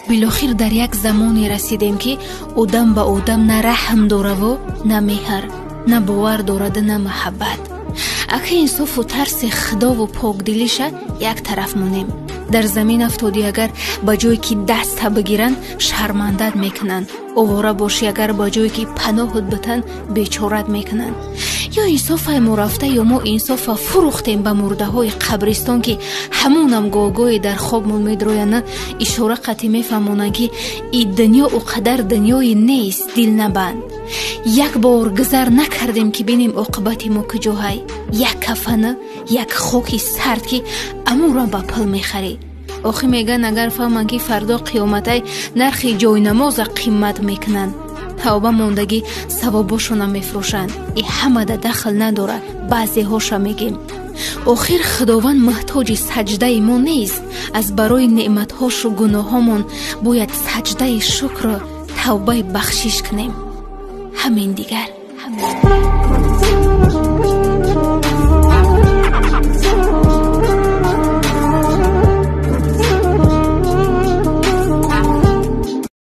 Билохир дар як замоне расидем, ки одам ба одам на раҳм дораву на меҳр, на бовар дораду на муҳаббат. Ака, инсофу тарси худову покдилиша як тараф монем. Дар замин афтодӣ, агар ба ҷое ки даста бигиранд, шармандат мекунанд. Овора бошӣ, агар ба ҷое ки паноҳут битан, бечорат мекунанд. Ё инсофай мо рафта, ё мо инсофа фурӯхтем ба мурдаҳои қабристон, ки ҳамонам гоҳгоҳе дар хобмон медроянд, ишора қатъӣ мефаҳмонанд, ки и дунё ӯ қадар дунёе нест, дил набанд. Як бор гузар накардем, ки бинем оқибати мо куҷоҳай. Як кафана, як хоки сард, ки амуро ба пул мехарӣ. Охӣ, мегӯянд, агар фаҳманд, ки фардо қиёматай, нархи ҷойнамоза қимат мекунанд. Тавба мондагӣ савобошона мефурӯшанд. И ҳамада дахл надорад, баъзеҳоша мегем. Охир Худованд муҳтоҷи саҷдаи мо нест. Аз барои неъматҳошу гуноҳҳомон бояд саҷдаи шукру тавбаи бахшиш кунем. Ҳамин дигар, ҳамин.